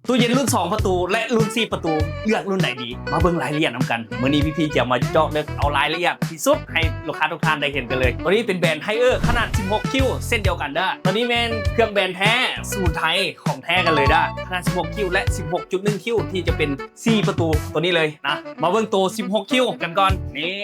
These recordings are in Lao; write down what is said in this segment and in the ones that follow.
ຕູ້ເຢັນລຸ້ນສອງປະຕູ ແລະ ລຸ້ນສີ່ປະຕູ ເລືອກລຸ້ນໃດດີ? ມາເບິ່ງລາຍລະອຽດນຳກັນ. ມື້ນີ້ພີ່ໆຈະມາເຈາະເລິກເອົາລາຍລະອຽດທີ່ສຸດໃຫ້ລູກຄ້າທຸກທ່ານໄດ້ເຫັນກັນເລີຍ. ຕົວນີ້ເປັນແບຣນ Haier ຂະໜາດສິບຫົກຄິ້ວເຊັ່ນດຽວກັນເດີ້. ຕົວນີ້ແມ່ນເຄື່ອງແບຣນແທ້ ສູນໄທຂອງແທ້ກັນເລີຍເດີ້. ຂະໜາດສິບຫົກຄິ້ວ ແລະ ສິບຫົກຈຸດໜຶ່ງຄິ້ວ ທີ່ຈະເປັນສີ່ປະຕູຕົວນີ້ເລີຍນະ. ມາເບິ່ງໂຕສິບຫົກຄິ້ວກັນກ່ອນ. ນີ້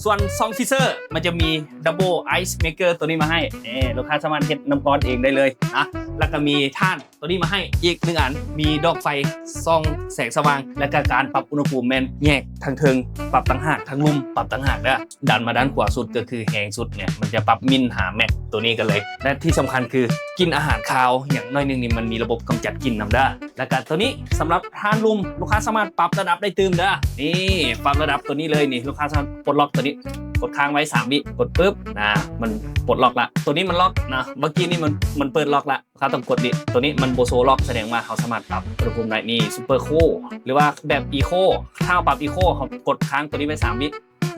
ສ່ວນຊອງ Fisher ມັນຈະມີ Double Ice Maker ຕົວນີ້ມາໃຫ້. ນີ້ ລູກຄ້າສາມາດເຮັດນ້ຳກ້ອນເອງໄດ້ເລີຍນະ. ແລ້ວກໍມີຖ່ານ ຕົວນີ້ມາໃຫ້ອີກໜຶ່ງອັນ, ມີດອກໄຟສ່ອງແສງສະຫວ່າງ ແລະກະການປັບອຸນຫະພູມແມ່ນແຍກທາງເທິງປັບຕ່າງຫາກ, ທາງລຸ່ມປັບຕ່າງຫາກເດີ້. ດັນມາດ້ານຂວາສຸດກໍຄືແຮງສຸດເນຍ, ມັນຈະປັບມິນຫາແມັກຕົວນີ້ກັນເລີຍ. ແລະທີ່ສຳຄັນຄືກິ່ນອາຫານຄາວຫຍັງໜ້ອຍໜຶ່ງນີ້ ມັນມີລະບົບກຳຈັດກິ່ນນຳເດີ້. ແລະກະຕົວນີ້ສຳລັບຖ່ານລຸ່ມ, ລູກຄ້າສາມາດປັບລະດັບໄດ້ຕື່ມເດີ້. ນີ້ ປັບລະດັບຕົວນີ້ເລີຍນີ້, ລູກຄ້າສາມາດປົດລັອກຕົວນີ້, ກົດຄ້າງໄວ້ສາມວິ, ກົດປຶບ ນະ ມັນປົດລັອກລະ. ຕົວນີ້ມັນລັອກນະ, ເມື່ອກີ້ນີ້ມັນ ມັນເປີດລັອກລະ. ເຮົາຕ້ອງກົດນີ້, ຕົວນີ້ມັນບໍ່ໂຊລັອກ ສະແດງວ່າເຮົາສາມາດປັບອຸນຫະພູມໄດ້. ນີ້ Super Cool ຫຼືວ່າແບບ Eco, ຖ້າເຮົາປັບ Eco ເຮົາກົດຄ້າງຕົວນີ້ໄວ້ສາມວິ.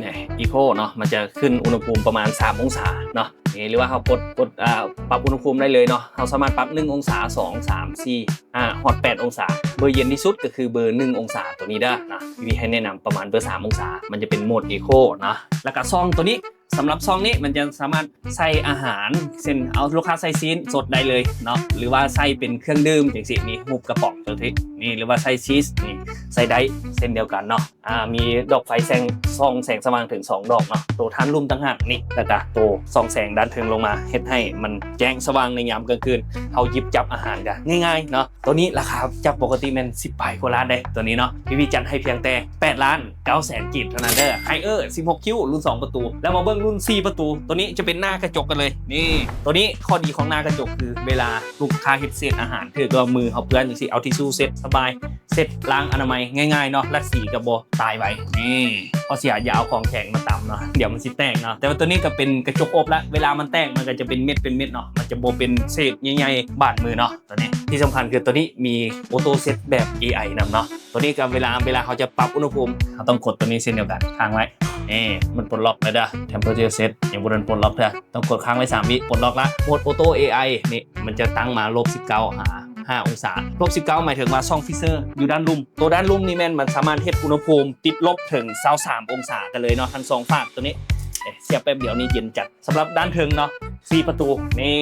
ນີ້ Eco ເນາະ, ມັນຈະຂຶ້ນອຸນຫະພູມປະມານສາມອົງສາເນາະ. ນີ້ ຫຼືວ່າເຮົາກົດ ກົດ ອ່າ ປັບອຸນຫະພູມໄດ້ເລີຍເນາະ. ເຮົາສາມາດປັບໜຶ່ງອົງສາ, ສອງ, ສາມ, ສີ່, ຫ້າ ຮອດແປດອົງສາ. ເບີເຢັນທີ່ສຸດກໍຄືເບີໜຶ່ງອົງສາຕົວນີ້ເດີ້ນະ. ທີ່ໃຫ້ແນະນຳປະມານເບີສາມອົງສາ, ມັນຈະເປັນໂໝດ Eco ເນາະ. ແລ້ວກໍຊ່ອງຕົວນີ້ ສຳລັບຊ່ອງນີ້ມັນຈະສາມາດໃສ່ອາຫານ ເຊັ່ນ ເອົາ ລູກຄ້າໃສ່ຊີ້ນສົດໄດ້ເລີຍເນາະ ຫຼືວ່າໃສ່ເປັນເຄື່ອງດື່ມຈັ່ງຊີ້. ນີ້ ຮູບກະປ໋ອງຈັ່ງຊີ້. ນີ້ ຫຼືວ່າໃສ່ຊີສ ນີ້ ໃສ່ໄດ້ເຊັ່ນດຽວກັນເນາະ. ອ່າ ມີດອກໄຟແສງ ສ່ອງແສງສະຫວ່າງເຖິງສອງດອກເນາະ, ໂຕຖ່ານລຸ່ມຕ່າງຫາກນີ້ ແລ້ວກະໂຕສ່ອງແສງດ້ານເທິງລົງມາ ເຮັດໃຫ້ມັນແຈ້ງສະຫວ່າງໃນຍາມກາງຄືນ. ເຮົາຫຍິບຈັບອາຫານກະງ່າຍໆເນາະ. ຕົວນີ້ລາຄາຈາກປົກກະຕິແມ່ນສິບປາຍກວ່າລ້ານເດ້ ຕົວນີ້ເນາະ, ພີ່ໆຈັດໃຫ້ພຽງແຕ່ແປດລ້ານເກົ້າແສນກີບເທົ່ານັ້ນເດີ້. Haier ສິບຫົກຄິ້ວ ລຸ້ນສອງປະຕູ. ແລ້ວມາເບິ່ງລຸ້ນສີ່ປະຕູ, ຕົວນີ້ຈະເປັນໜ້າກະຈົກກັນເລີຍ. ນີ້ ຕົວນີ້ຂໍ້ດີຂອງໜ້າກະຈົກຄື ເວລາລູກຄ້າເຮັດເສດອາຫານ ຖືກວ່າມືເຮົາເປື້ອນຈັ່ງຊີ້, ເອົາທິຊູ່ເຊັດສະບາຍ, ເຊັດລ້າງອະນາໄມງ່າຍໆເນາະ, ແລະສີກໍບໍ່ຕາຍໄວ. ນີ້ ຂໍ້ເສຍ ຢ່າເອົາຂອງແຂງມາຕຳເນາະ, ດຽວມັນຊິແຕກເນາະ. ແຕ່ວ່າຕົວນີ້ກໍເປັນກະຈົກອົບລະ, ເວລາມັນແຕກ ມັນກໍຈະເປັນເມັດເປັນເມັດເນາະ, ມັນຈະບໍ່ເປັນເສດໃຫຍ່ໆບາດມືເນາະ. ຕົວນີ້ ທີ່ສຳຄັນຄືຕົວນີ້ມີ Auto Set ແບບ ເອໄອ ນຳເນາະ. ຕົວນີ້ກໍເວລາ ເວລາເຮົາຈະປັບອຸນຫະພູມ ເຮົາຕ້ອງກົດຕົວນີ້ເຊັ່ນດຽວກັນ, ຄ້າງໄວ້. ນີ້ ມັນປົດລັອກແລ້ວເດີ້, Temperature Set ຍັງບໍ່ທັນປົດລັອກເທື່ອ. ຕ້ອງກົດຄ້າງໄວ້ສາມວິ, ປົດລັອກລະ. ໂໝດ Auto ເອໄອ ນີ້ ມັນຈະຕັ້ງມາ ລົບສິບເກົ້າ ຫາ ຫ້າອົງສາ. ລົບສິບເກົ້າ ໝາຍເຖິງວ່າຊ່ອງ Fisher ຢູ່ດ້ານລຸ່ມ. ໂຕດ້ານລຸ່ມນີ້ແມ່ນມັນສາມາດເຮັດອຸນຫະພູມຕິດລົບເຖິງຊາວສາມອົງສາກັນເລີຍເນາະ, ທັງສອງຟາກ. ຕົວນີ້ ເອີ ສຽບແປັບດຽວນີ້ເຢັນຈັດ. ສຳລັບດ້ານເທິງເນາະ ສີ່ປະຕູ ນີ້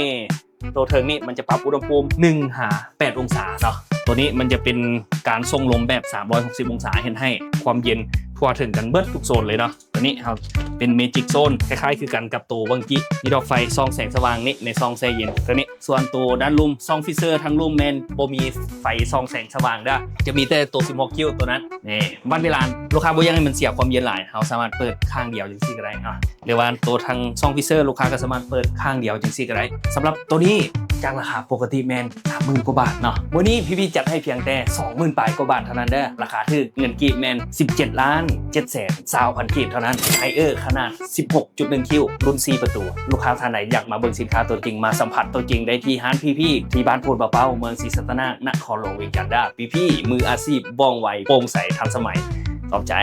ໂຕເທິງນີ້ມັນຈະປັບອຸນຫະພູມໜຶ່ງຫາແປດອົງສາເນາະ. ໂຕນີ້ມັນຈະເປັນການສົ່ງລົມແບບສາມຮ້ອຍຫົກສິບອົງສາ, ເຮັດໃຫ້ຄວາມເຢັນທົ່ວເຖິງກັນເບິດທຸກໂຊນເລີຍເນາະ. ໂຕນີ້ເຮົາເປັນ Magic Zone ຄ້າຍໆຄືກັນກັບໂຕວັງກີ້, ມີດອກໄຟສ່ອງແສງສະຫວ່າງນີ້ໃນຊ່ອງແຊ່ເຢັນ. ໂຕນີ້ ສ່ວນໂຕດ້ານລຸ່ມ ຊ່ອງ Fisher ທາງລຸ່ມແມ່ນບໍ່ມີໄຟສ່ອງແສງສະຫວ່າງເດີ້, ຈະມີແຕ່ໂຕສິບຫົກຄິ້ວໂຕນັ້ນ. ນີ້ ບັດເວລາລູກຄ້າບໍ່ຢາກໃຫ້ມັນເສຍຄວາມເຢັນຫຼາຍ, ເຮົາສາມາດເປີດຂ້າງດຽວຈັ່ງຊີ້ກໍໄດ້ເນາະ. ຫຼືວ່າໂຕທາງຊ່ອງ Fisher ລູກຄ້າກໍສາມາດເປີດຂ້າງດຽວຈັ່ງຊີ້ກໍໄດ້. ສຳລັບໂຕນີ້ຈາກລາຄາປົກກະຕິແມ່ນສາມໝື່ນກວ່າບາດເນາະ, ມື້ນີ້ PB ຈັດໃຫ້ພຽງແຕ່ສອງໝື່ນປາຍກວ່າບາດເທົ່ານັ້ນເດີ້. ລາຄາຖືກເງິນກີບແມ່ນສິບເຈັດລ້ານເຈັດແສນຊາວພັນກີບເທົ່ານັ້ນ. Haier ຂະໜາດສິບຫົກຈຸດໜຶ່ງຄິ້ວ ລຸ້ນສີ່ປະຕູ. ລູກຄ້າທ່ານໃດຢາກມາເບິ່ງສິນຄ້າຕົວຈິງ, ມາສຳຜັດຕົວຈິງໄດ້ທີ່ຮ້ານ PB ທີ່ບ້ານໂພນປາເປົ້າ ເມືອງສີສັດຕະນາກ ນະຄອນຫຼວງວຽງຈັນເດີ້. PB ມືອາຊີບ, ວ່ອງໄວ, ໂປ່ງໃສ, ທັນສະໄໝ. ຂອບໃຈ.